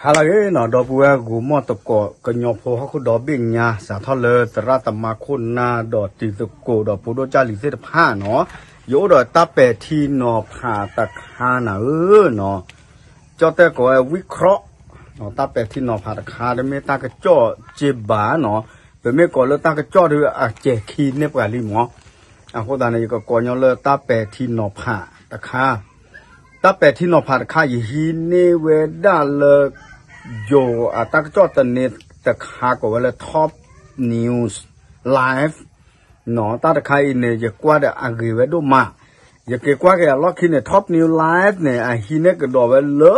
ဟါလၢအဂ့ၤနီၤ ဒီပုၢ်ဝဲၢ်ဂီၢ်မီၢ်သကိး ကညီဖိဟီၣ်ခိၣ်ဒီဘ့ၣ်ညါ စးထီၣ်လၢသရၣ်သမါခိၣ်နၢ်ဒီးတံၤသကိးဒီးဖိဒိၣ်ကၢ်လံၤသ့ၣ်တဖၣ်နီၤ, ယအိၣ်ဒီးတၢ်ပဲာ်ထံနီၤဖးတခါနၤဧၢနီၤ, ကၠီၣ်တဲၣ်ကိးဝဲဝံၣ်ခရီး, တၢ်ပဲာ်ထံနီၤဖးတခါ တမ့ၢ်တၢ်ကစီၣ်က့ဘၣ်နီၤ, ပမ့ၢ်ကိးလၢတၢ်ကစီၣ်ဒီးအကဲၤခံန့ၢ်ပှၤလံမး, အဃိသတးန့ၣ် ယကကိးညီလၢတၢ်ပဲာ်ထံနီၤဖးတခါ တၢ်ပဲာ်ထံနီၤဖးတခါ ယဟံးန့ၢ်ဝဲဒၣ်လၢ ယိၤအတၢ်ကစီၣ်သန့တခါ ကိးဝဲလၢ Top News Live နီၤ, တၢ်တခါအံၤန့ၣ် ယကွၢ်ဒီးအဂ့ၤဝဲဒိၣ်မး, ယက့ၤကွၢ်က့ၤအလီၢ်ခံန့ၣ် Top News Live န့ၣ် အဟံးန့ၢ်ကဒီးဝဲလၢ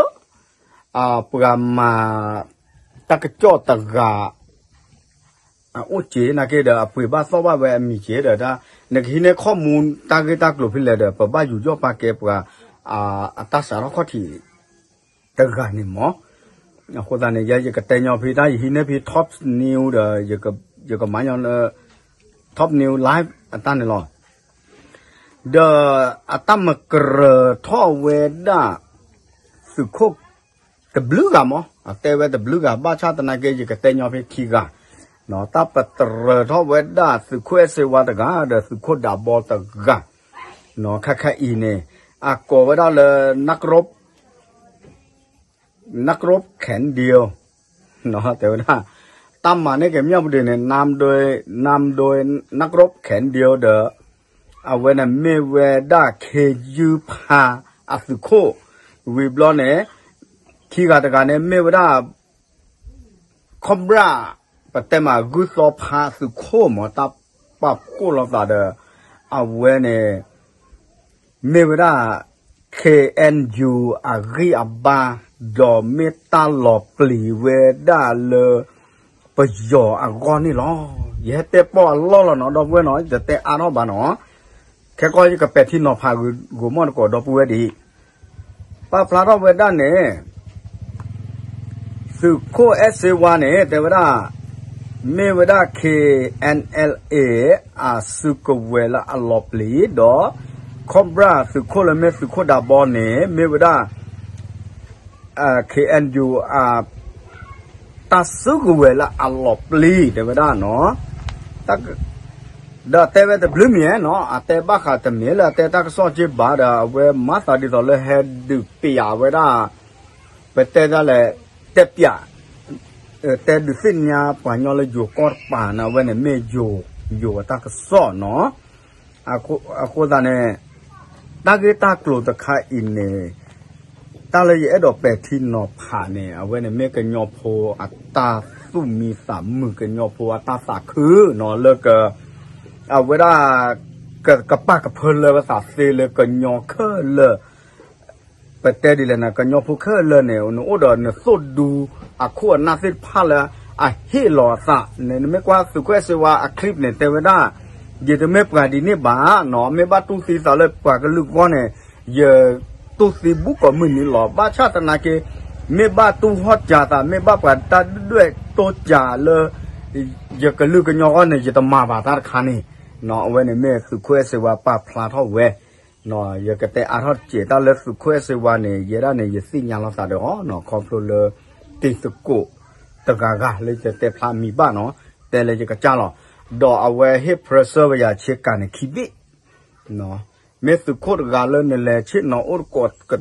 ပှၤမၤ တၢ်ကစီၣ်တဂၤ အအိၣ်က့ၤနာ်က့ဒီး အပှ့ၤဘၣ်သီၣ်ဘၣ်ဝဲအမံၤက့ဒီး နကဟံးန့ၢ် common တၢ်ဂ့ၢ်တၢ်ကျိၤဖဲလဲၣ်ဒီး ပဘၣ်ယူးယီၣ်ပာ်ကဲပှၤ အတၢ်စးထီၣ်ခီၣ်ထံးတဂၤန့ၣ်မး, အဃိသတးန့ၣ် ယဲယကတဲညီဖဲတၢ် ယဟံးန့ၢ်ဖဲ Top News ဒီး ယကမၤညီလၢ Top News Live အတၢ်န့ၣ်လီၤ. ဒီးအတၢ်မၤကရၢၢ်ထီၣ်ဝဲဒၣ် သုးခိၣ်တဘျုးဂၤမး, အတဲဝဲတဘျုးဂၤ ဘၣ်ဆၣ်သနာ်က့ ယကတဲညီဖဲခံဂၤ, တၢ်ပတရၢၢ်ထီၣ်ဝဲဒၣ် သုးခိၣ်အဲၣ်စ့ဝါတဂၤ ဒီးသုးခိၣ်ဒးဘီတဂၤ, ခဲခါအံၤန့ၣ် အကိးဝဲဒၣ်လၢ နကရူပ် နကရူပ် ခဲၣ်ဒ့ တဲဝဲဒၣ် တၢ်မၤန့ၢ်က့ၤမၠၣ်ပူၤဒုးန့ၣ် နမ်ဒွဲ နမ်ဒွဲ နကရူပ် ခဲၣ်ဒ့ ဒီး အဝဲန့ၣ်မ့ၢ်ဝဲဒၣ် ခ့ယုၢ်ဖါအသုးခိၣ်, ဝံၤဘျီန့ၣ် ခံဂၤတဂၤန့ၣ် မ့ၢ်ဝဲဒၣ် ခီၣ်ဘြၣ် ပတဲမးဂုၢ်သီဖါသုးခိၣ်မး တၢ်ပာ်ဖှိၣ်လိာ်သးဒီး အဝဲန့ၣ် မ့ၢ်ဝဲဒၣ် ခ့ၣ်အဲၣ်ယူၣ် အဂံၢ်အဘါ ဒီးမ့ၢ်တၢ်လီၤပျံၤဝဲဒၣ်လၢ ပယီၤအဂီၢ်န့ၣ်လီၤ. ယဟဲတဲပီၢ်အလီၢ်လီၤနီၤ ဒီပုၢ်ဝဲၢ်နီၤ ယတတဲအါထီၣ်ဘၣ်နီၤ ခဲကီၢ်ယကပဲာ်ထံနီၤဖးဂ့ၤဂီၢ်မီၢ်တကိးဒီပုၢ်ဝဲၢ်ဒ်အံၤ, ပာ်ဖျါထီၣ်ဝဲဒၣ်န့ၣ် သုးခိၣ်အဲၣ်စ့ဝါန့ၣ် တဲဝဲဒၣ် မ့ၢ်ဝဲဒၣ် ခ့ၣ်အဲၣ်အဲလ်အ့ အစုကဝဲၤလၢအလီၤပျံၤ ဒီး ခီၣ်ဘြၣ်သုးခိၣ်လၢမ့ၢ်သုးခိၣ်ဒးဘီန့ၣ် မ့ၢ်ဝဲဒၣ် ခ့ၣ်အဲၣ်ယူၣ် အ တၢ်စုကဝဲၤလၢအလီၤပျံၤ တဲဝဲဒၣ်နီၤ, ဒီးတဲဝဲတဘျုးမံၤနီၤ အတဲဘၣ်ဃးတမံၤလၢအတဲတၢ်ကစီၣ်က့ဘၣ်ဒီး အဝဲမၤသးဒ်သိးလၢဟဲဒုးပျးဝဲဒၣ် ပတဲဒ်လဲၣ် တဲပျး တဲဒုးသ့ၣ်ညါပှၤညီလၢယိၤကီၢ်တပၤန့ၣ် အဝဲန့ၣ်မ့ၢ်ယိၤ ယိၤအတၢ်ကစီၣ်နီၤ အဃိသတးန့ၣ် တၢ်ဂ့ၢ်တၢ်ကျိၤတခါအံၤန့ၣ် တၢ်လၢယအဲၣ်ဒိးပဲာ်ထံနီၤဖးန့ၣ် အဝဲန့ၣ်မ့ၢ်ကညီဖိအတၢ်သူၣ်မံသးမုာ် ကညီဖိအတၢ်သးခုနီၤ လၢက အဝဲဒၣ် ကပာ်ကဖၢလၢပသးသ့လၢကညီခဲလၢာ် ပတဲဒ်လဲၣ်န့ၣ် ကညီဖိခဲလၢာ်န့ၣ် နအိၣ်ဒီးနသိၣ်ဒူအခိၣ်အနၢ်သ့ၣ်တဖၣ်လၢအဟ့ၣ်လီၤအသးန့ၣ် နမ့ၢ်ကွၢ်သုးခိၣ်အဲၣ်စ့ဝါအ clip န့ၣ် တဲဝဲဒၣ် ယတမ့ၢ်ပှၤဒ်န့ၣ်ဘၣ်နီၤ မ့ၢ်ဘၣ်တူၢ်သံသးလၢပှၤကလုာ်အဂီၢ်န့ၣ် ယတူၢ်သံဘူးကိးမုၢ်နံၤလီၤ ဘၣ်ဆၣ်သနာ်က့ မ့ၢ်ဘၣ်တူၢ်ဟီၣ်စၢၤသး မ့ၢ်ဘၣ်ပှၤတၢ်ဒွဲၣ်တိစၢၤလၢ ယကလုာ်ကညီအဂီၢ်န့ၣ် ယတမၤဘၣ်တၢ်တခါန့ၣ် အဝဲန့ၣ်မ့ၢ်သုးခိၣ်အဲၣ်စ့ဝါပာ်ဖျါထီၣ်ဝဲ ယကတဲအါထီၣ်တစဲးတၢ်လၢသုးခိၣ်အဲၣ်စ့ဝါန့ၣ် ယဲဒၣ်န့ၣ် ယသ့ၣ်ညါလိာ်သးဒီးအီၤနီၤ ခီဖျိလၢ တံၤသကိးတဂၤဂၤလၢယတဲဖျါမံၤဘၣ်နီၤ တဲလၢယကစၢ်လီၤ ဒီးအဝဲဟ့ၣ် pressure ဝဲယၤဆ့ကၤန့ၣ်ခံဘ့ၣ် မ့ၢ်သုးခိၣ်တဂၤလၢနလဲၤဆ့ၣ်နီၤအိၣ်တကိးက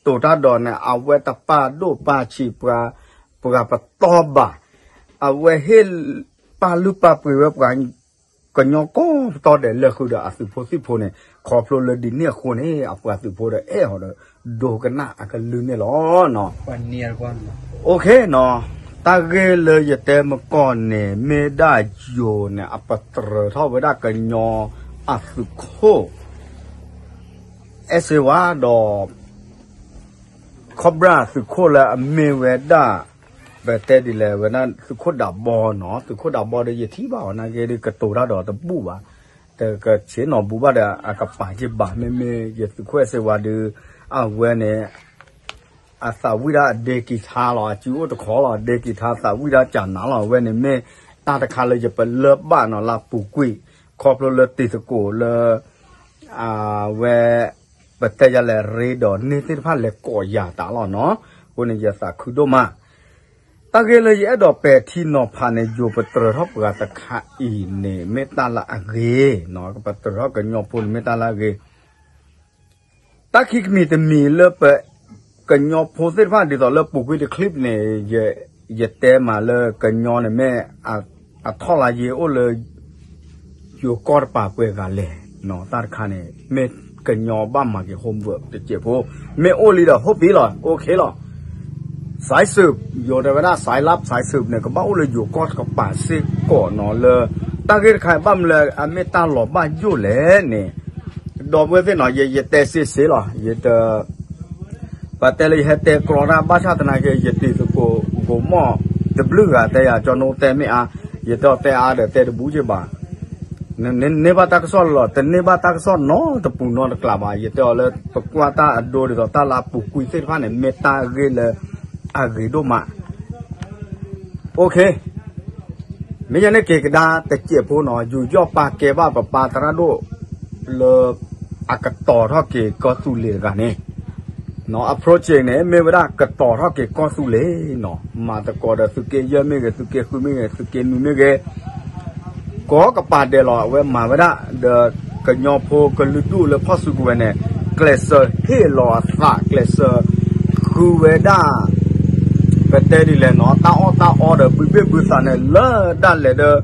တိၤတၢ်ဒီးန့ၣ် အဝဲတပာ်ဒိၣ်ပာ်ဆံးပှၤ ပှၤပတီၢ်ဘၣ် အဝဲဟ့ၣ်ပာ်လုၢ်ပာ်ပှ့ၤဝဲပှၤ ကညီကိးပတီၢ်ဒဲးလဲၤဃုာ်ဒီးအသုးဖိသံၣ်ဖိန့ၣ် ခီဖျိလၢဒ်န့ၣ်အဃိန့ၣ် အပှၤသုးဖိဒီးအဲၣ်အီၤဒီး ဒိကနၣ်အကလုၢ်န့ၣ်လီၤ. အိၣ်ခ့နီၤ, တၢ်ဂ့ၢ်လၢယတဲမကီၢ်န့ၣ် မ့ၢ်ဒၣ်ယိၤန့ၣ် အပတြၢၤထီၣ်ဝဲဒၣ်ကညီအသုးခိၣ် အဲၣ်စ့ဝါဒီး ခီၣ်ဘြၣ်သုးခိၣ်လၢအမ့ၢ်ဝဲဒၣ် ပတဲဒ်လဲၣ်ဝဲဒၣ်သုးခိၣ်ဒးဘီနီၤ, သုးခိၣ်ဒးဘီဒီးယထံၣ်ဘၣ်အီၤနာ်က့ဒီးကတိၤတၢ်ဒီးတဘူၣ်ဘၣ်, တကဆ့ၣ်နီၤဘူးဘၣ်ဒီးအကပၤက့ၤဘၣ်, မ့မ့ၢ်ယသုးခိၣ်အဲၣ်စ့ဝါဒီး အဝဲန့ၣ် အသးဝံၣ်ဒၣ်အဒ့ကံၤထါလီၤ, အစုအိၣ်တခီလီၤ, အဒ့ကံၤထါသးဝံၣ်ဒၣ်ကၢ်နၤလီၤ, အဝဲန့ၣ်မ့ၢ်တၢ်တခါလၢယပလၢဘၣ်နီၤ, လၢပူၤကွံာ် ခီဖျိလၢတံၤသကိးလၢ အဝဲ ပတဲယၤလဲၣ် ရ့ဒီးန့ၢ်သ့ၣ်တဖၣ်လဲၤကိးယၤတၢ်လီၤနီၤ, အဃိန့ၣ်ယသးခုဒိၣ်မး တၢ်ဂ့ၢ်လၢယအဲၣ်ဒိးပဲာ်ထံနီၤဖးန့ၣ် ယိၤပတြၢၤထီၣ်ပှၤတခါအံၤန့ၣ် မ့ၢ်တၢ်လၢအဂ့ၤ, ပတြၢၤထီၣ်ကညီဖိန့ၣ်မ့ၢ်တၢ်လၢအဂ့ၤ. တၢ်ခံခမံၤတမံၤလၢပ ကညီဖိသ့ၣ်တဖၣ်ဒ်သိးလၢပူၤကွံာ်တ clip န့ၣ် ယတဲမးလၢကညီန့ၣ်မ့ၢ် အထီၣ်လါယ့အိၣ်လၢ ယိၤကီၢ်တပၤပှဲၤဂၤလဲၣ်, တၢ်တခါန့ၣ် မ့ၢ်ကညီဘၣ်မၤက့ၤ homework တစဲးဖိ, မ့ၢ်အိၣ်လံဒီး ဟုတ်ပြီလီၤ, OK လီၤ. စးစူး ယိၤတဲဝဲဒၣ် စးလပ် စးစူးန့ၣ် ကဘၣ်အိၣ်လၢယိၤကီၢ်တကပၤစ့ၢ်ကီးနီၤလၢ တၢ်ဂ့ၢ်တခါဘၣ်မနုၤလၢအမ့ၢ်တၢ်လီၤဘၣ်ယိၣ်လဲၣ်န့ၣ် ဒီပုၢ်ဝဲၢ်သ့ၣ်နီၤ ယတဲစ့စ့လီၤ, ယတ ပတဲလၢယဟဲတဲကြီတၢ်ဘၣ်ဆၣ်သနာ်က့ ယတံၤသကိး ကိးမီၣ်တဘျုးဂၤတဲယၤ ကၠီနိတဲမ့ၢ်အါ, ယတဲအီၤတဲအါဒီးတဲတဘူးက့ဘၣ်, န့ၢ်ဘၣ်တၢ်ကစီၣ်လီၤ, တန့ၢ်ဘၣ်တၢ်ကစီၣ်နီတပူၤနီတကျးဘၣ်, ယတဲအီၤလၢပကွၢ်တၢ်အဒိဒ်သိးတၢ်လၢအပူၤကွံာ်သ့ၣ်တဖၣ်န့ၣ် မ့ၢ်တၢ်ဂ့ၢ်လၢအဂ့ၤဒိၣ်မး OK, မ့ၢ်ယန့ၣ်က့ၤကဒါတစဲးဖိနီၤ, ယူးယီၣ်ပာ်ကဲဘၣ်ပပၢ်သရၣ်ဒိၣ်လၢ အကတီၤထီၣ်က့ၤကီၢ်သူလ့ၤတဂၤန့ၣ်, အ project န့ၣ် မ့ၢ်ဝဲဒၣ်ကတီၤထီၣ်က့ၤကီၢ်သူလ့ၤနီၤ, မၤသကိးဒီးသုးက့ယဲၢ်မ့ၢ်ဂ့ၤ, သုးက့ဃုမ့ၢ်ဂ့ၤ, သုးက့နွံမ့ၢ်ဂ့ၤ ကိးကပၤဒဲးလီၤ, အဝဲမၤဝဲဒၣ်ဒီးကညီဖိကလုာ်ဒူၣ်လၢဖီၣ်စုကဝဲၤန့ၣ် ကျဲးစၢးဟ့ၣ်လီၤအသး, ကျဲးစၢးဃုဝဲဒၣ် ပတဲဒ်လဲၣ်နီၤ, တၢ်အီၣ်တၢ်အီဒီးဘုဘ့ၣ်ဘုသးန့ၣ် လၢဒၣ်လဲာ်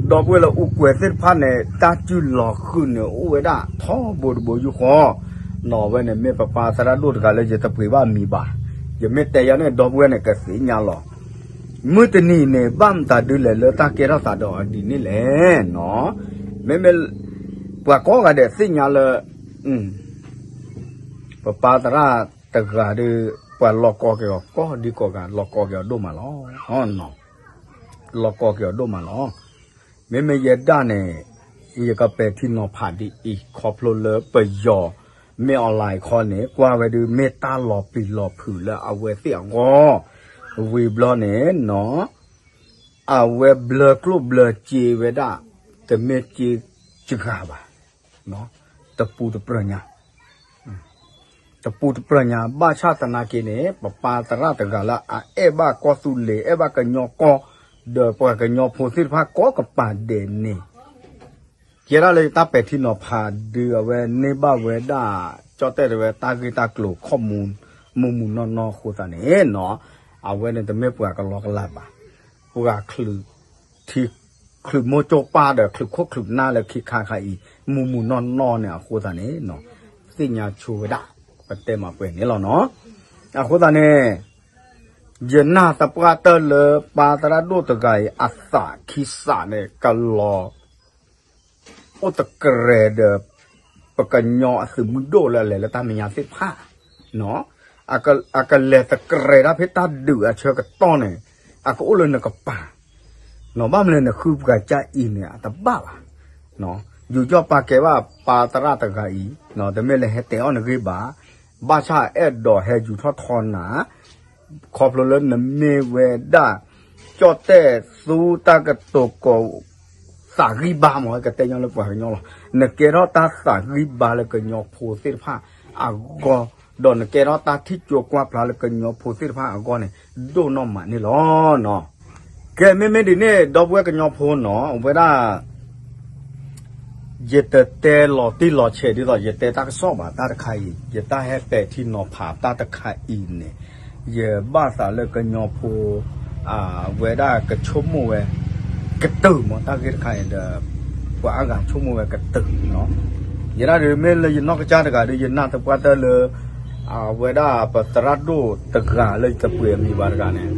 ဒီး ဒီပုၢ်ဝဲၢ်လၢအိၣ်ကွဲးသ့ၣ်တဖၣ်န့ၣ် တၢ်စုၣ်လီၤဃုာ်န့ၣ် အိၣ်ဝဲဒၣ်ထီဘိတဘိယူၢ်ဃီ နီၤဝဲန့ၣ် မ့ၢ်ပပၢ်သရၣ်ဒိၣ်တဂၤလၢယတပှ့ၤဘၣ်မံၤဘၣ်, ယမ့ၢ်တဲယၤန့ၣ် ဒီပုၢ်ဝဲၢ်န့ၣ် ကသ့ၣ်ညါလီၤ. မုၢ်တနံၤန့ၣ် ဘၣ်မတၤဒုလဲၣ်လၢတၢ်ကဲထီၣ်သးဒီးအီၤဒ်န့ၣ်လဲၣ်နီၤ, မ့မ့ၢ် ပှၤကိးဂၤဒဲးသ့ၣ်ညါလၢ ပပၢ်သရၣ်တဂၤဒီး ပှၤလီၤကီက့ၤအီၤကိးဒံကိးဂၤ လီၤကီက့ၤအီၤဒိၣ်မးလီၤ. လီၤကီက့ၤအီၤဒိၣ်မးလီၤ. မ့မ့ၢ်ယဲဒၣ်န့ၣ် ယကပဲာ်ထံနီၤဖးဒ်အံၤ ခီဖျိလၢပယီၤ မ့ၢ် online ခီန့ၣ် ကွၢ်ဝဲဒုး မ့ၢ်တၢ်လီၤပျံၤလီၤဖုးလၢအဝဲသ့ၣ်အဂီၢ်, ဝံၤဘျီန့ၣ်နီၤ အဝဲဘျၢကျိၣ်ဘျၢစ့ဝဲဒၣ် တမ့ၢ်စ့စှၤဘၣ်, တပူၤတပြၢၤညါ တပူၤတပြၢၤညါ ဘၣ်ဆၣ်သနာ်က့န့ၣ် ပပၢ်သရၣ်တဂၤလၢ အအဲၣ်ဘၣ်ကီၢ်သူလ့ၤ အဲၣ်ဘၣ်ကညီကီၢ် ဒီးပှၤကညီဖိသ့ၣ်တဖၣ်ကိးကပၤဒဲးန့ၣ် ယဲဒၣ်လၢယတၢ်ပဲာ်ထံနီၤဖးဒုးအဝဲန့ၢ်ဘၣ်ဝဲဒၣ် ကၠီၣ်တဲၣ်တဲဝဲတၢ်ဂ့ၢ်တၢ်ကျိၤခီၣ်မူ မူးမူးနီၢ်နီၢ်အဃိသတးန့ၣ်နီၤ အဝဲန့ၣ်တမ့ၢ်ပှၤကလီကလးဘၣ်. ပှၤချုး ထံ ချုးမိၢ်ကၠိၣ်ပၢ်ဒီးချုးခိၣ်ချုးနၢ်လၢခံခါခါအံၤ မူးမူးနီၢ်နီၢ်န့ၣ်အဃိသတးန့ၣ်နီၤ သ့ၣ်ညါဆိဝဲဒၣ် ပတဲမၤပှဲၤန့ၣ်လီၤနီၤ. အဃိသတးန့ၣ် ယနာ်သပှၢ်တၢၢ်လၢပၢ်သရၣ်ဒိၣ်တဂၤအံၤ အသးခံစးန့ၣ် ကလီၤ အိၣ်တကြဲးဒီး ပကညီအသုးမုၢ်ဒိၣ်လၢအလဲၤလၢတၢ်မဲာ်ညါသ့ၣ်တဖၣ် အကလဲၤတကြဲးတၢ်ဖဲတၢ်ဒုးအဆၢကတီၢ်န့ၣ် အကအိၣ်လၢနကပၤ နီၤ ဘၣ်မနုၤလဲၣ် နဃုပှၤကၢ်အံၤန့ၣ် အတဘၣ်ဘၣ်. ယူးယီၣ်ပာ်ကဲဘၣ်ပၢ်သရၣ်တဂၤအံၤ တမ့ၢ်လၢဟဲတဲအီၣ်နဂ့ၢ်ဘၣ်. ဘၣ်ဆၣ်အဲၣ်ဒိးဟဲယူၤထီၣ်ထီနၤ ခီဖျိလၢနမ့ၢ်ဝဲဒၣ် ကၠီၣ်တဲၣ်သူတၢ်ကတိၤကိး သးဂံၢ်ဘါမ့ၢ် ကတဲညီလၢပှၤကညီလီၤ. နကဲထီၣ်တၢ်သးဂံၢ်ဘါလၢကညီဖိသ့ၣ်တဖၣ်အဂီၢ်, ဒီးနကဲထီၣ်တၢ်ထံၣ်ကၠိကွၢ်ဖျါလၢကညီဖိသ့ၣ်တဖၣ်အဂီၢ်န့ၣ် ဒိၣ်နီၢ်မးန့ၣ်လီၤ. ကဲ မ့မ့ၢ်ဒ်န့ၣ် ဒီပုၢ်ဝဲၢ်ကညီဖိနီၤ အဝဲဒၣ် ယတတဲလီၤတံၢ်လီၤဆဲးဒ်သိး ယတဲတၢ်ကစီၣ်ဘၣ် တၢ်တခါအံၤ ယတၢ်ဟဲပဲာ်ထံနီၤဖးတၢ်တခါအံၤန့ၣ် ယဘၣ်သးလၢကညီဖိ အဝဲဒၣ်ကဆိကမိၣ်ဝဲ ကတုာ်မး တၢ်ဂ့ၢ်တခါအံၤဒီး ပှၤအါဂၤဆိကမိၣ်ဝဲကတုာ်နီၤ. ယဲဒၣ်ဒုး မ့ၢ်လၢယနီၢ်ကစၢ်တဂၤဒီး ယနာ်သပှၢ်တၢၢ်လၢ အဝဲဒၣ်ပသရၣ်ဒိၣ်တဂၤလၢယတပှ့ၤအမံၤဘၣ်တဂၤန့ၣ်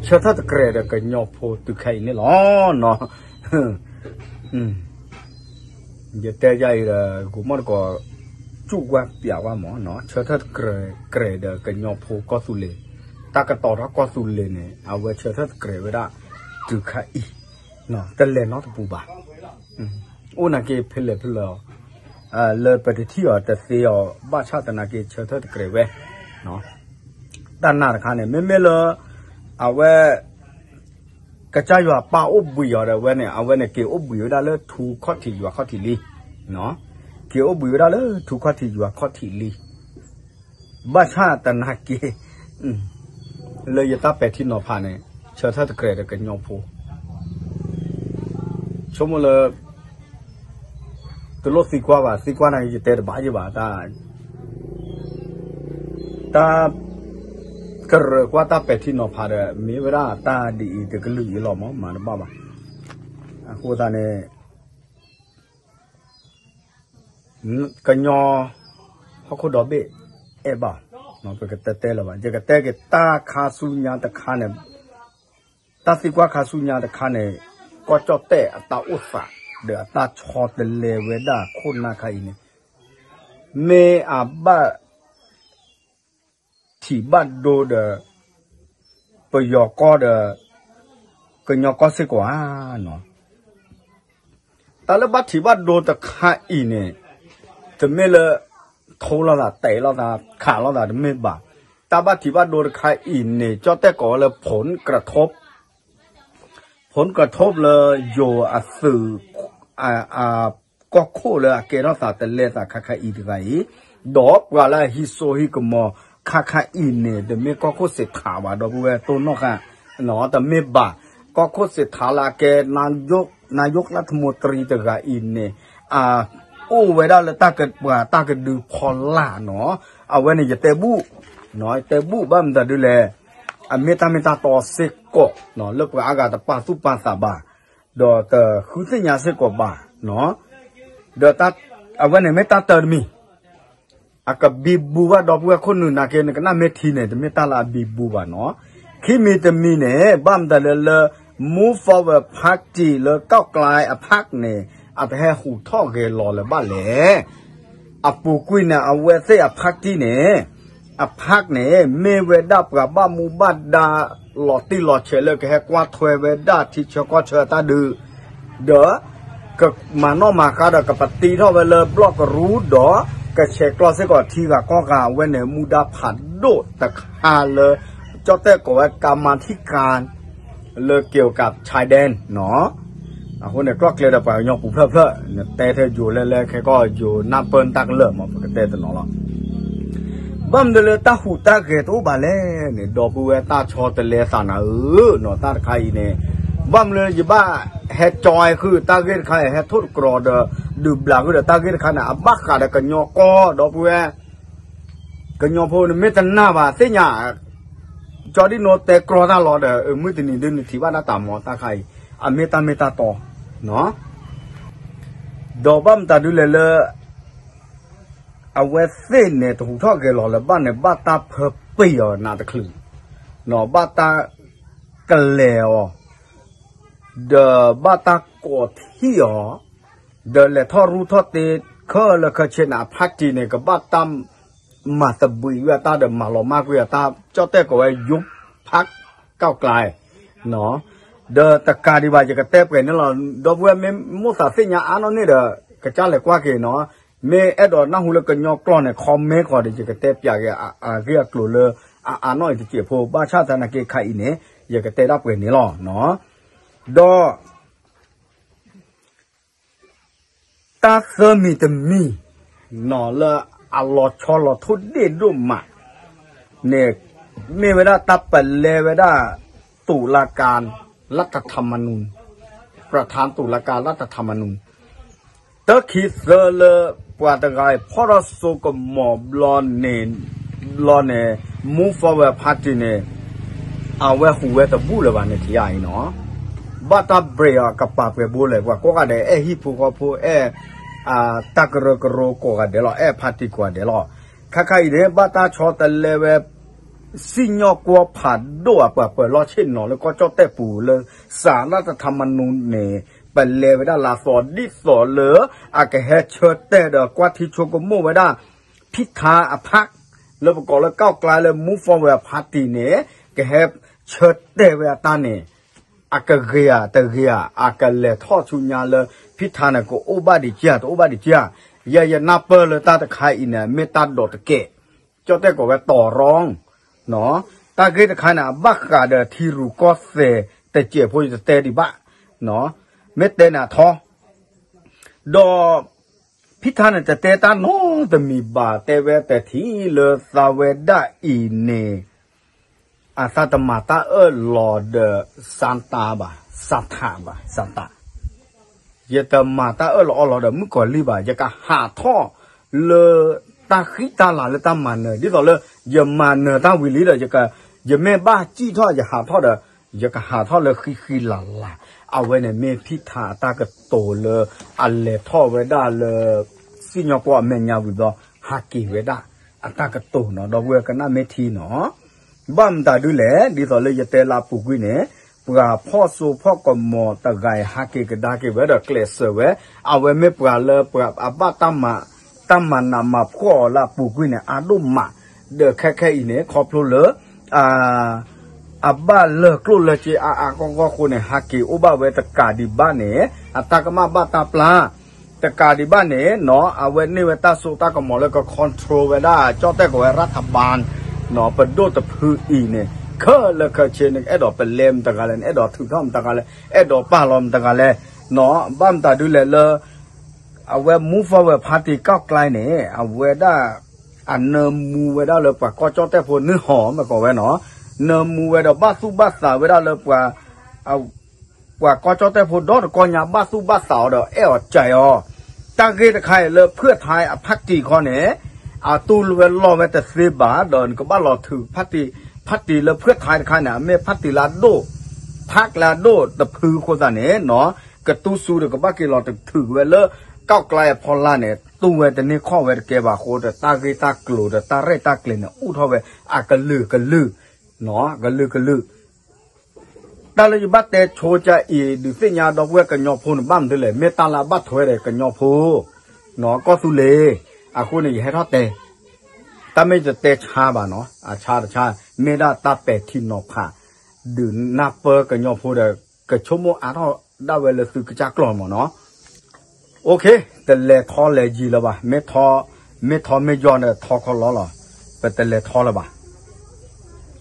ဆၢထၢၣ်တကြဲးဒီးကညီဖိတုၤခဲအံၤန့ၣ်လီၤနီၤ. ယတဲယၤအံၤဒီး ကိးမီၣ်တကိး စူၣ်ဝဲပျးဝဲမးနီၤ ဆၢထၢၣ်တကြဲးဒီးကညီဖိကီၢ်သူလ့ၤ တၢ်ကတီၤထီၣ်ကီၢ်သူလ့ၤန့ၣ် အဝဲဆၢထၢၣ်တကြဲးဝဲဒၣ် တုၤခဲအံၤ တလဲၤနီတပူၤဘၣ်. အိၣ်နာ်က့ဖဲလဲၣ်ဖဲလဲၣ် လၢပတထံၣ်အီၤတသ့အီၤ ဘၣ်ဆၣ်သနာ်က့ဆၢထၢၣ်တကြဲးဝဲ တၢ်နာ်တခါန့ၣ် မ့မ့ၢ်လၢ အဝဲ ကစၢ်ယွၤပၢ်အိၣ်ဘှံးအီၤဒီးဝဲန့ၣ် အဝဲန့ၣ်က့ၤအိၣ်ဘှံးဝဲဒၣ်လၢထူခီၣ်ထံးယွၤခီၣ်ထံးလံ, က့ၤအိၣ်ဘှံးဝဲဒၣ်လၢထူခီၣ်ထံးယွၤခီၣ်ထံးလံ. ဘၣ်ဆၣ်သနာ်က့ လၢယတၢ်ပဲာ်ထံနီၤဖးန့ၣ် ဆၢထၢၣ်တကြၢးဒီးကညီဖိ ဆိကမိၣ်လၢ တလိၣ်သံကွၢ်ဘၣ်, သံကွၢ်န့ၣ် ယတဲတဘၣ်ယဘၣ်, တၢ် တၢ်ကရၢၢ်ကွၢ်တၢ်ပဲာ်ထံနီၤဖးဒီး မ့ၢ်ဝဲဒၣ်တၢ်ဒ်အံၤတကလုာ်အံၤလီၤမး, မၤတဘၣ်ဘၣ်. အဃိသတးန့ၣ် ကညီဟီၣ်ခိၣ်ဒီဘ့ၣ် အဲၣ်ဘၣ်, ပကတဲတဲလၢၤဘၣ်, ယကတဲက့ၤတၢ်ခါဆူညါတခါန့ၣ်, တၢ်သံကွၢ်ခါဆူညါတခါန့ၣ်, ကီၢ်ကၠီၣ်တဲၣ်အတၢ်အိၣ်သး ဒီးအတၢ်ဆီတလဲဝဲဒၣ်ခိၣ်နၢ်ခါအံၤန့ၣ်, မ့ၢ်အဘၣ် ထံၣ်ဘၣ်ဒိဒီး ပယီၤကီၢ်ဒီး ကညီကီၢ်စ့ၢ်ကီးဧါနီၤ. တၢ်လၢဘၣ်ထံၣ်ဘၣ်ဒိတခါအံၤန့ၣ် တမ့ၢ်လၢ ထိလိာ်သး တဲာ်လိာ်သး ခးလိာ်သးတမ့ၢ်ဘၣ်. တၢ်ဘၣ်ထံၣ်ဘၣ်ဒိတခါအံၤန့ၣ် ကၠီၣ်တဲၣ်ကိးဝဲလၢ ผลกระทบ ผลกระทบ လၢယိၤအသုး ကီၢ်ခိၣ်လၢအကဲထီၣ်သးတလဲသးခါခါအံၤတဂၤအံၤ, ဒီးပှၤလၢအဟံးစိဟံးကမီၤခါခါအံၤန့ၣ် တမ့ၢ်ကီၢ်ခိၣ်စ့းထးဘၣ် ဒီပုၢ်ဝဲၢ်တိၢ်နီၣ်ဃာ်, တမ့ၢ်ဘၣ်. ကီၢ်ခိၣ်စ့းထးလၢအကဲ นายกรัฐมนตรี တဂၤအံၤန့ၣ် အအိၣ်ဝဲဒၣ်လၢတၢ်ကပှၤတၢ်ကဒုဖီလာ်နီၤ. အဝဲန့ၣ်ယတဲဘူၣ်, ယတဲဘူၣ်ဘၣ်မတၤဒ်လဲၣ်, အမ့ၢ်တၢ်မ့ၢ်တၢ်တီစ့ၢ်ကီး လၢပှၤအါဂၤတပာ်သူၣ်ပာ်သးဘၣ် ဒီးတဃုသ့ၣ်ညါစ့ၢ်ကီးဘၣ်, ဒီးအဝဲန့ၣ်မ့ၢ်တၢ်တၢတမံၤ, အကဘံဘူဘၣ် ဒီပုၢ်ဝဲၢ်ခိၣ်နူာ်နာ်က့ နကနၣ်မ့ၢ်ထံန့ၣ် တမ့ၢ်တၢ်လၢအဘံဘူဘၣ်နီၤ. ခံမံၤတမံၤန့ၣ် ဘၣ်မတၤလဲၣ်လၢ Move Forward Party လၢ ก้าวไกล အ พรรค န့ၣ် အတဟဲဟူးထီၣ်ဂဲၤလီၤလၢၤဘၣ်လဲၣ်. အပူၤကွံာ်န့ၣ် အဝဲသ့ၣ်အ พรรค န့ၣ် အ พรรค န့ၣ် မ့ၢ်ဝဲဒၣ်ပှၤဘၣ်မူဘၣ်ဒါ လီၤတံၢ်လီၤဆဲးလၢကဟဲကွၢ်ထွဲဝဲဒၣ်ထံဆၢကီၢ်ဆၢအတၢ်ဒုး, ဒီး ကမၤနီၣ်မၤဃါဒီးကပတံထီၣ်ဝဲလၢဘျီၣ်ကရူၢ်ဒီး ကဆဲးကျိးစ့ၢ်ကီးထံဂၤကီၢ်ဂၤ အဝဲန့ၣ်မူဒါဖးဒိၣ်တခါလၢ ကၠီၣ်တဲၣ်ကိးဝဲ กรรมาธิการ လၢ เกี่ยวกับชายแดน နီၤ. အဃိန့ၣ် ကျီၢ်ကျဲဒီးပှၤကညီပူၤဖျၢၣ်ဖျၢၣ် နတဲထဲယိၤလဲၣ်လဲၣ် ခဲကီၢ်ယိၤနၢ်ပၢၢ်တၢ်ကလၢာ်မး ပကတဲတနီၤလီၤ. ဘၣ်မနုၤလၢတၢ်ဟူးတၢ်ဂဲၤတအိၣ်ဘၣ်လဲၣ်န့ၣ် ဒီပုၢ်ဝဲၢ်တၢ်ဆီတလဲသးနၤဧၢနီၤ တၢ်တခါအံၤန့ၣ် ဘၣ်မနုၤလၢယဘၣ်ဟဲကၠီဃုာ်တၢ်ဂ့ၢ်တခါအံၤ ဟဲထိၣ်တကြီၤဒီး ဒုးဘျးဃုာ်ဒီးတၢ်ဂ့ၢ်တခါန့ၣ် အဘၣ်ဃးဒီးကညီကီၢ် ဒီပုၢ်ဝဲၢ် ကညီဖိန့ၣ်မ့ၢ်တနာ်ဘၣ်သ့ၣ်ညါ ကၠီဒံၣ်နိတဲကြီတၢ်လီၤဒီး မုၢ်တနံၤဒုးနထံၣ်ဘၣ်ဒၣ်တၢ်မၤတၢ်ခါအံၤ အမ့ၢ်တၢ်မ့ၢ်တၢ်တီ ဒီးဘၣ်မတၤဒုးလဲၣ်လၢ အဝဲသ့ၣ်န့ၣ် တဟူးထီၣ်ဂဲၤလီၤလၢၤဘၣ်န့ၣ် ဘၣ်တၢ်ဖၢပ့ၢ်အီၤနးတချုး ဘၣ်တၢ်ကလဲၤအီၤ ဒီးဘၣ်တၢ်ကိးထံၣ်အီၤ ဒီးလဲၤထီၣ်ရူၢ်ထီၣ်တ့ ခဲလၢာ်ခဲဆ့န့ၣ် အဖါတံၢ်န့ၣ် ကဘၣ်တၢ်မၤသဘှံးဝဲအတၢ်ဒီးမၤလီၤမၢ်ကွံာ်အတၢ် ကၠီၣ်တဲၣ်ကိးဝဲ ยุบพรรคก้าวไกล ဒီးတကးဒံးဘၣ် ယကတဲပှဲၤန့ၣ်လီၤ ဒီပုၢ်ဝဲၢ်မ့ၢ်မိၣ်သးသ့ၣ်ညါအါနီၢ်န့ၣ်ဒီး ကစၢ်လဲၤကွၢ်က့ၤနီၤ မ့ၢ်အဲၣ်ဒိးနၢ်ဟူလၢကညီကျိာ်န့ၣ် comment ဃီဒီး ယကတဲပၠးက့ၤအဂ့ၢ်အကျိၤလၢအအါနီၢ်အံၤတစဲးဖိ ဘၣ်ဆၣ်သနာ်က့ခါအံၤန့ၣ် ယကတဲဒၣ်ပှဲၤန့ၣ်လီၤ. ဒီး တၢ်သၢမံၤတမံၤ လၢအလီၤဆီလီၤထိၣ်ဒ့ၣ်ဒိၣ်မးန့ၣ် မ့ၢ်ဝဲဒၣ်တၢ်ပလဲဝဲဒၣ် ตุลาการรัฐธรรมนูญ ประธานตุลาการรัฐธรรมนูญ တၢ်ခံသၢလၢပှၤတဂၤအံၤ ဖီၣ်ထီၣ်စိကမီၤဘျီန့ၣ် ဘျီန့ၣ် Move Forward Party န့ၣ် အဝဲဟူးဝဲတဘူၣ်လၢၤဘၣ်န့ၣ် ထံၣ်ယၤအံၤနီၤ ဘၣ်တၢ် break အီၤ ကပာ်ပှဲၤဘိလဲၣ် ပှၤကိးဂၤဒဲး အဲၣ်ဟံၣ်ဖိဃီဖိ အဲၣ် တၢ်ကရၢကရိကိးဂၤဒဲးလီၤ အဲၣ် party ကိးဂၤဒဲးလီၤ. ခါခါအံၤန့ၣ် ဘၣ်တၢ်ဆီတလဲဝဲ စံၣ်ညီၣ်ကွီၢ်ဖးဒိၣ်အပှၤပၢၤလီၢ်ဆ့ၣ်နီၤလၢကီၢ်ကၠီၣ်တဲၣ်ပူၤလၢ สารรัฐธรรมนูญ န့ၣ် ပလဲဝဲဒၣ်လၢအသီဒ်သိးလၢ အကဟဲဆၢတဲာ်ဒီးကွၢ်ထံဆိကမိၣ်ဝဲဒၣ် ဖံထါအဖၣ် လၢပကိးလၢ ก้าวไกล လၢ Move Forward Party န့ၣ် ကဟဲဆၢတဲာ်ဝဲအတၢ်န့ၣ် အကဂ့ၤဧါတဂ့ၤဧါ အကလဲၤထီၣ်ဆူညါလၢ ဖံထါန့ၣ် ကအိၣ်ဘၣ်ဒံးကၢ် တအိၣ်ဘၣ်ဒံးကၢ် ယဲယနၢ်ပၢၢ်လၢတၢ်တခါအံၤန့ၣ် မ့ၢ်တၢ်ဒိးတကဲး ကၠီၣ်တဲၣ်ကိးဝဲတီၤရီ တၢ်ဂ့ၢ်တခါန့ၣ် အဘၣ်ဃးဒီးထံရူၢ်ကီၢ်သဲးတစဲးဖိ ယတတဲဒံးဘၣ် မ့ၢ်တဲန့ၣ်အထီ ဒီး ဖံထါန့ၣ် တတဲတၢ်နီတမံၤဘၣ် တဲဝဲတထံၣ်လၢသးဝဲဒၣ်အံၤန့ၣ် အသးတမၤတၢ်အၢၣ်လီၤဒီး Santa ဘၣ်, Santa ဘၣ်, Santa ယတမၤတၢ်အၢၣ်လီၤအီလီၤဒီးမုၣ်ကီၤလံၢ်ဘၣ်, ယကဟးထီၣ်လၢတၢ်ဃံတၢ်လၤလၢတၢ်မၤနၢၤ, ဒ်သိးလၢယမၤနၢၤတၢ်ဝံၤလံဒီး ယမ့ၢ်ဘၣ်စံၣ်ထီၣ်ယဟးထီၣ်ဒီး ယကဟးထီၣ်လၢဃံဃံလၤလၤ, အဝဲန့ၣ်မ့ၢ်ဖံထါအတၢ်ကတိၤလၢ အလဲၤထီၣ်ဝဲဒၣ်လၢ စံၣ်ညီၣ်ကွီၢ်အမဲာ်ညါဝံၤဘျီ ဟးက့ၤဝဲဒၣ် အတၢ်ကတိၤနီၤ, ဒီပုၢ်ဝဲၢ်ကနၣ်မ့ၢ်ထံနီၤ ဘၣ်မတၤဒုလဲၣ်, ဒ်သိးလၢယတဲလၢအပူၤကွံာ်န့ၣ်, ပှၤဖီၣ်စိဖီၣ်ကမီၤတဂၤအံၤ ဟးက့ၤကဒါက့ၤဝဲဒီးကျဲးစၢးဝဲ, အဝဲမ့ၢ်ပှၤလၢပှၤအဘၣ်တၢ်မၤ, တၢ်မၤနးမၤဖှီၣ်အီၤလၢအပူၤကွံာ်န့ၣ် အါဒိၣ်မး, ဒီးခဲခဲအံၤန့ၣ် ခီဖျိလၢ အဘၣ်လၢကျိၣ်လၢစ့အါအါဂီၢ်ဂီၢ်အဃိန့ၣ် ဟးက့ၤအိၣ်ဘၣ်ဝဲတကးဒံးဘၣ်န့ၣ် အတၢ်ကမၣ်ဘၣ်တၢ်ပျၢ် တကးဒံးဘၣ်န့ၣ်နီၤ, အဝဲန့ၢ်ဝဲတၢ်စိတၢ်ကမီၤလၢက control ဝဲဒၣ် ကၠီၣ်တဲၣ်ကီးဝဲ ရၤထဘၢၣ် နီၤ, ပဒိၣ်တဖုအံၤန့ၣ် ခဲလၢာ်ခဲဆ့န့ၣ် အဲၣ်ဒိးပလဲမတၤတဂၤလဲၣ်, အဲၣ်ဒိးထုးထီၣ်မတၤတဂၤလဲၣ်, အဲၣ်ဒိးပာ်လီၤမတၤတဂၤလဲၣ်, နီၤ, ဘၣ်မတၤဒုလဲၣ်လၢ အဝဲ Move Forward Party ကီၢ်ကျဲန့ၣ် အဝဲဒၣ် အနၢမူဝဲဒၣ်လၢပှၤကီၢ်ကၠီၣ်တဲၣ်ဖိနုာ်ဟီၣ်မ့ၢ်ကီးဝဲနီၤ, နၢမူဝဲဒီးဘၣ်သူၣ်ဘၣ်သးဝဲဒၣ်လၢပှၤ ပှၤကီၢ်ကၠီၣ်တဲၣ်ဖိဒီတကီၢ်ညါ ဘၣ်သူၣ်ဘၣ်သးအီၤဒီးအဲၣ်အီၤစဲးအီၤ, တၢ်ဂ့ၢ်တခါအံၤလၢ ဖုၣ်ထါ အဖါတံၢ်ခီန့ၣ် အတူၢ်ဝဲလီၢ်ဝဲတသ့ဘၣ် ဒီးနကဘၣ်လီၤထုး ဖါတံၢ်လၢ ဖုၣ်ထါ တခါန့ၣ် အမ့ၢ်ဖါတံၢ်လၢအဒိၣ်, ဖးကျါဒိၣ်တဖုအဃိသတးန့ၣ်နီၤ, ကတူၢ်စူဒီးကဘၣ်က့ၤလီၤထုးဝဲလၢ ကီၢ်ကျဲအဖီလာ်န့ၣ် တူၢ်ဝဲတန့ၢ်ခီၣ်ဝဲတကဲဘၣ်အဃိဒီး တၢ်ဂ့ၢ်တၢ်ကျိၤဒီးတၢ်ရဲၣ်တၢ်ကျဲၤန့ၣ် အိၣ်ထီၣ်ဝဲအကလုာ်ကလုာ်, ကလုာ်ကလုာ် တၢ်လၢယဘၣ်တဲဆိကါအံၤ ဒုးသ့ၣ်ညါဒီပုၢ်ဝဲၢ်ကညီဖိန့ၣ် ဘၣ်မနုၤလဲၣ်, မ့ၢ်တၢ်လၢအဘၣ်ထွဲဒီးကညီဖိ နီၤ ကီၢ်သူလ့ၤ, အဃိန့ၣ် ယဟဲထီၣ်တဲ, တၢ်မ့ၢ်ယတဲဆါဘၣ်နီၤ, အဆါတဆါ မ့ၢ်ဒၣ်တၢ်ပဲာ်ထံနီၤဖး ဒုးနၢ်ပၢၢ်ကညီဖိဒီး ကဆိကမိၣ်အါထီၣ်ဒၣ်ဝဲလၢသုကစၢ်ကျီၢ်မ့ၢ်နီၤ OK, တလဲၤထီလဲၤယံၤလၢၤဘၣ်, မ့ၢ်ထီ, မ့ၢ်ထီမ့ၢ်ယီၤန့ၣ်ထီခီလီၤလီၤ, ပတလဲၤထီလၢၤဘၣ်.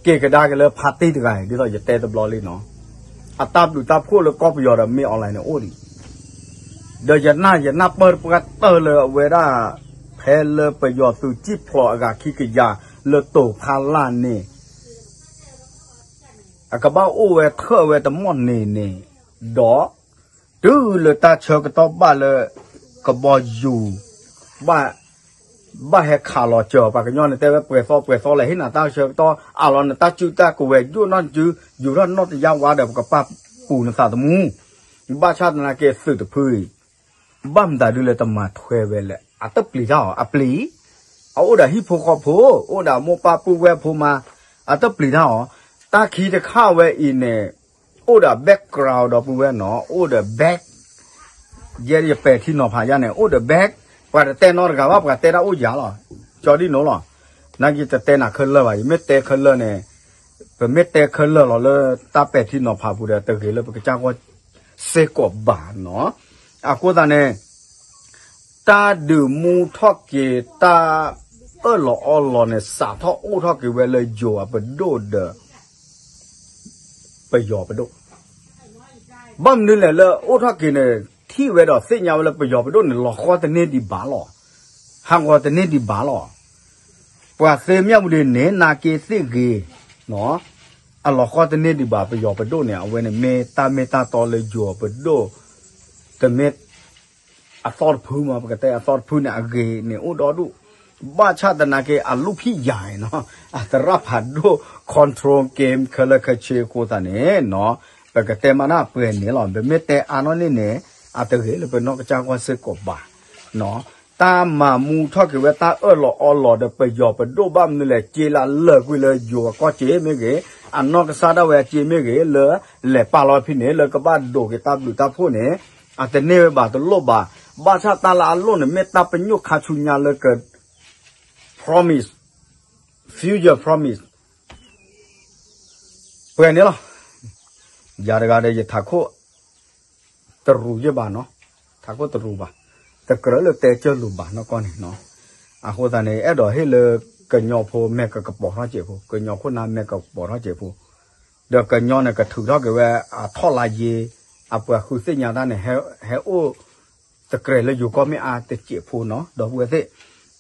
က့ၤကဒါက့ၤလၢဖါတံၢ်တဂၤအံၤ ဒ်သိးယတဲတဘျီလံနီၤ, အတၢ်ဘျုးတၢ်ဖှိၣ်လၢကီၢ်ပယီၤဒီးမ့ၢ် online န့ၣ်အိၣ်ဒံး, ဒီးယနၢ်ယနၢ်ပၢၢ်တပှၢ်တၢၢ်လၢအဝဲဒၣ် ဖဲလၢပယီၤသုးစံၣ်ဖျိးအဂၤခံကယၤလၢတိၤဖးလၢ်န့ၣ် အကဘၣ်အိၣ်ဝဲထၢၣ်ဝဲတမီၢ်န့ၣ်န့ၣ်, ဒီး တုၤလၢတၢ်ဆၢကတီၢ်ဘၣ်လၢ ကဘီယူၤ ဘၣ်, ဘၣ်ဟဲခးလီၤစၢၤ ပှၤကညီန့ၣ်တဲဝဲပှဲၤသီပှဲၤသီလဲၣ် ဟ့ၣ်နၤတၢ်ဆၢကတီၢ် အးလီၤနတၢ်စုတၢ်ကဝဲၤ ယူၢ်နီၢ်စု ယူၢ်ထီၣ်နီၢ်တယါဝါဒီး ပကပာ်ပူၤနသးသမူ, ဘၣ်ဆၣ်သနာ်က့သုးတဖုအံၤ ဘၣ်မတၤဒုလဲၣ်တမၤထွဲဝဲလဲၣ် အတပျံၤတၢ်အီၤ အပျံၤ အအိၣ်ဒီးဟံၣ်ဖိဃီဖိ အိၣ်ဒီးမိၢ်ပၢ်ပုၢ်ဝဲၢ်ဖိမါ အတပျံၤတၢ်အီၤ, တၢ်ခံတခါဝဲအံၤန့ၣ် အိၣ်ဒီး background ဒီပုၢ်ဝဲၢ်နီၤ အိၣ်ဒီး back, ယဲယပဲာ်ထံနီၤဖးယါန့ၣ် အိၣ်ဒီး back, ပှၤတတဲနီတဂၤဘၣ် ပှၤတဲဒၣ်အိၣ်ယၤလီၤ, ကၠီဒ်နိလီၤ, နာ်က့တတဲနၤခဲလၢာ်ဘၣ် ယမ့ၢ်တဲခဲလၢာ်န့ၣ် ပမ့ၢ်တဲခဲလၢာ်လီၤလၢတၢ်ပဲာ်ထံနီၤဖးပူၤဒီး တဂ့ၤလၢပကစၢ်ဂီၢ်စ့ၢ်ကီးဘၣ်နီၤ, အဃိသတးန့ၣ် တၢ်ဒုးမူထီၣ်က့ၤတၢ်အၢၣ်လီၤအီလီၤန့ၣ် စးထီၣ်အိၣ်ထီၣ်က့ၤဝဲလၢယိၤအပဒိၣ်ဒီး ပယီၤပဒိၣ်, ဘၣ်မနုၤလဲၣ်လၢအိၣ်ထီၣ်က့ၤန့ၣ် ထံၣ်ဝဲဒီးသ့ၣ်ညါဝဲလၢပယီၤပဒိၣ်န့ၣ် လီၤဃီတန့ၢ်ဒံးဘၣ်လီၤ, ဟးဂီၤတန့ၢ်ဒံးဘၣ်လီၤ, ပှၤသ့မၠၣ်ဝူၤဒ့န့ၣ် နာ်က့သ့ၣ်ဂ့ၤ အလီၤဃီတန့ၢ်ဒံးဘၣ် ပယီၤပဒိၣ်န့ၣ် အဝဲန့ၣ်မ့ၢ်တၢ်မ့ၢ်တၢ်တီလၢယိၤပဒိၣ်, တမ့ၢ် အသီတဖုမး ပကတဲအသီတဖုန့ၣ် အဂ့ၤန့ၣ်အိၣ်ဒီဒူၣ်, ဘၣ်ဆၣ်သနာ်က့ အလူၢ်ဖံးယၤနီၤ အသရၣ်ဖးဒိၣ် control game ခဲလၢာ်ခဲဆ့အဃိသတးန့ၣ်နီၤ, ပကတဲမးန့ၣ်ပှဲၤန့ၣ်လီၤ, ပမ့ၢ်တဲအါနီၢ်န့ၣ်န့ၣ် အတဂ့ၤလၢပနီၢ်ကစၢ်ဂီၢ်စ့ၢ်ကီးဘၣ်နီၤ, တၢ်မၤမူထီၣ်က့ၤဝဲတၢ်အၢၣ်လီၤအီလီၤဒီးပယီၤပဒိၣ်ဘၣ်မနုၤလဲၣ် စ့လၢလၢာ်ကွံာ်လၢယိၤအကီၢ်စ့မ့ၢ်ဂ့ၤ, အနီၢ်ကစၢ်ဒၣ်ဝဲအစ့မ့ၢ်ဂ့ၤ လၢလဲၤပာ်လီၤဖဲန့ၣ် လၢကဘၣ်ဒိးက့ၤတၢ်ဘျုးတၢ်ဖှိၣ်န့ၣ် အတန့ၢ်ဝဲဘၣ်တလိၣ်ဘၣ်, ဘၣ်ဆၣ်တၢ်လၢအလိၣ်န့ၣ် မ့ၢ်တၢ်ပညိၣ်ခါဆူညါလၢက promise, future promise ပှဲၤန့ၣ်လီၤ, ယၤတဂၤဒီးယထးခိၣ်တရူးယဲၢ်ဘၣ်နီၤ, ထးခိၣ်တရူးဘၣ်, တကြၢးလၢတဲကၢၢ်လိာ်ဘၣ်နီၢ်ကီၢ်န့ၣ်နီၤ, အဃိသတးန့ၣ် အဲၣ်ဒိးဟ့ၣ်လၢကညီဖိမဲာ်ကကပီၤထီၣ်စဲးဖိ, ကညီခိၣ်နၢ်မဲာ်ကကပီၤထီၣ်စဲးဖိ ဒီးကညီန့ၣ် ကထုးထီၣ်က့ၤဝဲအထီၣ်လါယ့, အပှၤဃုသ့ၣ်ညါတၢ်န့ၣ် ဟဲအိၣ်တကြၢးလၢယိၤကီၢ်မ့ၢ်အါတစဲးဖိနီၤ, ဒီပုၢ်ဝဲၢ်သ့ၣ်,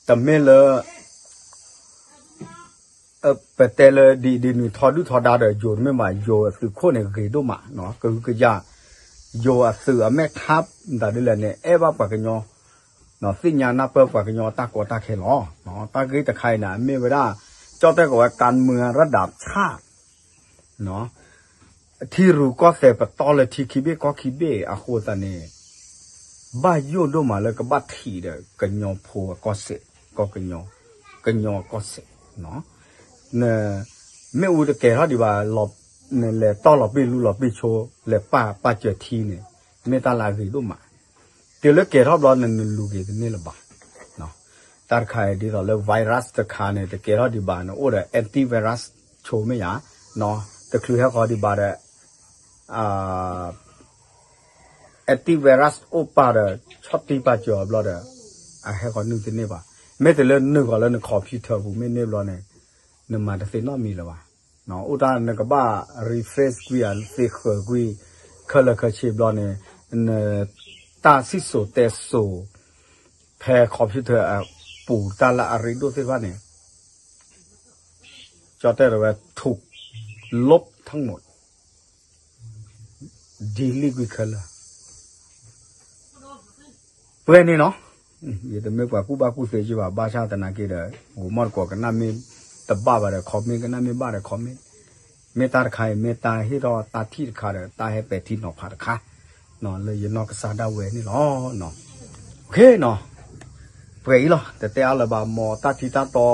တမ့ၢ်လၢ ပတဲလၢဒ်ဒ်နုၤထီဒုၣ်ထီဒါဒီးယိၤတမ့ၢ်ဘၣ်, ယိၤအသုးခိၣ်န့ၣ်ဂ့ၤဒိၣ်မး, ကဟုကယာ်, ယိၤအသုးအမဲာ်ထါ မတၤဒ်လဲၣ်န့ၣ် အဲၣ်ဘၣ်ပှၤကညီ, သ့ၣ်ညါနၢ်ပၢၢ်ပှၤကညီတၢ်ကီတၢ်ခဲလီၤ. တၢ်ဂ့ၢ်တခါအံၤန့ၣ် အမ့ၢ်ဝဲဒၣ် ကၠီၣ်တဲၣ်ကိးဝဲ การเมืองระดับชาติ ထံရူၢ်ကီၢ်သဲးပတီၢ်လၢထံခံဘ့ၣ်ကီၢ်ခံဘ့ၣ်အဃိသတးန့ၣ်, ဘၣ်ယိၣ်ဒိၣ်မးလၢကဘၣ်ထံၣ်ဒီးကညီဖိအကီၢ်စဲၣ်, ကီၢ်ကညီ, ကညီကီၢ်စဲၣ်, နမ့ၣ်အူတကဲၤထီၣ်ဒံးဘၣ်, နလဲၤတီၢ်လီၤပ့ၢ်လူလီၤပ့ၢ်ဆိ, လဲၤပာ်ပာ်စၢၤထံန့ၣ်, မ့ၢ်တၢ်လၢအဂ့ၤဒိၣ်မး, တုၤလၢကဲၤထီၣ်ဘျီန့ၣ် နလူၤက့ၤတန့ၢ်လၢၤဘၣ်. တၢ်တခါအံၤဒ်သိးလၢ virus တခါန့ၣ် တကဲထီၣ်ဒံးဘၣ်န့ၣ် အိၣ်ဒီး antivirus ဆိမ့ၢ်ယါ, တချုးဟဲဃီၤဒံးဘၣ်ဒီး antivirus အိၣ်ပာ်ဒီး ဆီၣ်တံၢ်ပာ်စၢၤအီၤဘျီဒီး အဟဲဃီၤနုာ်တန့ၢ်ဘၣ်. မ့ၢ်တုၤလၢနုာ်ဃီၤလၢန computer ပူၤမ့ၢ်န့ၢ်ဘျီန့ၣ် နမၤတသ့နီတမံၤလၢၤဘၣ်. အိၣ်တၢ်နကဘၣ် refresh ကွံာ် အသ့ဃၢၤကွံာ် ခဲလၢာ်ခဲဆ့ဘျီန့ၣ် နတၢ်စံၣ်စိၤတဲစိၤ ဖဲ computer အပူၤတၢ်လၢအရ့ဒိၣ်သ့ၣ်တဖၣ်န့ၣ် ကၠီၣ်တဲၣ်တဲဝဲ ထုး လီၢ်ထီၣ် delete ကွံာ်ခဲလၢာ် ပှဲၤန့ၣ်နီၤ. ယတမ့ၢ်ပှၤကူၣ်ဘၣ်ကူၣ်သ့က့ဘၣ်, ဘၣ်ဆၣ်သနာ်က့ဒီး ဂိၤမီၣ်တကိးကနၣ်မ့ၢ်တဘၣ်ဘၣ်ဒီး comment, ကနၣ်မ့ၢ်ဘၣ်ဒီး comment, မ့ၢ်တၢ်တခါအံၤ မ့ၢ်တၢ်ဟ့ၣ်ထီၣ်တၢ်ထံၣ်တခါဒီး တၢ်ဟဲပဲာ်ထံနီၤဖးတခါ လၢယနီၢ်ကစၢ်ဒၣ်ဝဲန့ၣ်လီၤ. ပှဲၤအံၤလီၤ, တတဲအါလၢၤဘၣ်, မ်တၢ်ထံတၢ်တီ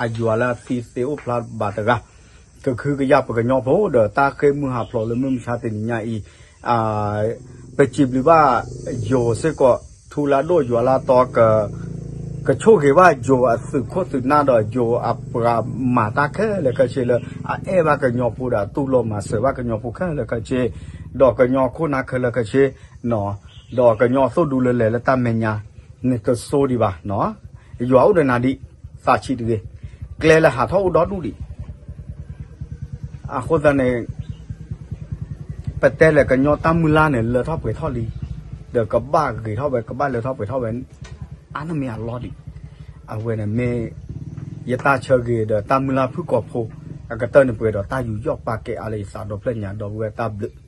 အယွၤလၢအသံသ့အိၣ်ဖျါဘၣ်တဂၤ ကဟုကယာ်ပကညီဖိဒီး တၢ်ဃ့ၢ်မုၢ်ဟးဖျိးလၢမုၢ်မဆါတနံၤညါအံၤ, ပစံးဘျုးဘၣ်ယိၤစ့ၢ်ကီး ထူလၢဒိၣ်ယွၤလၢအတီ ကဆိၣ်ဂ့ၤဘၣ်ယိၤအသုးခိၣ်သုးနၢ်ဒီး ယိၤအပှၤမၤတၢ်ခဲလၢာ်ခဲဆ့လၢ အအဲၣ်ဘၣ်ကညီဖိဒီး အတူၢ်လိာ်မၤစၢၤဘၣ်ကညီဖိခဲလၢာ်ခဲဆ့, ဒီးကညီခိၣ်နၢ်ခဲလၢာ်ခဲဆ့, ဒီးကညီအသိၣ်ဒူလၢလဲၤလၢတၢ်မဲာ်ညါ နတဆိဒံးဘၣ်, ယွၤအိၣ်ဒီးနၤဒံး, သးဆံးတဂ့ၤ, ကျဲလၢဟးထီၣ်အိၣ်ဒီဒူၣ်ဒံး အဃိသတးန့ၣ် ပတဲလဲၣ် ကညီတၢ်မုၢ်လၢ်န့ၣ် လၢထီၣ်ပှဲၤထီၣ်လံ, ဒီးကဘၣ်ဂ့ၤထီၣ်ဝဲ ကဘၣ်လၢထီၣ်ပှဲၤထီၣ်ဝဲ အါန့ၢ်မ့ၢ်အလီၢ်ဒံး. အဝဲန့ၣ်မ့ၢ် ယတၢ်ဆၢဂ့ၤဒီးတၢ်မုၢ်လၢ်ဖုၣ်ကိာ်ဖိ အကတၢၢ်န့ၣ် ပှဲၤဒီးတၢ်ယူးယီၣ်ပာ်ကဲအါလၢယသးဒီဖျၢၣ်ညါ ဒီပုၢ်ဝဲၢ်တၢ်ဘျုး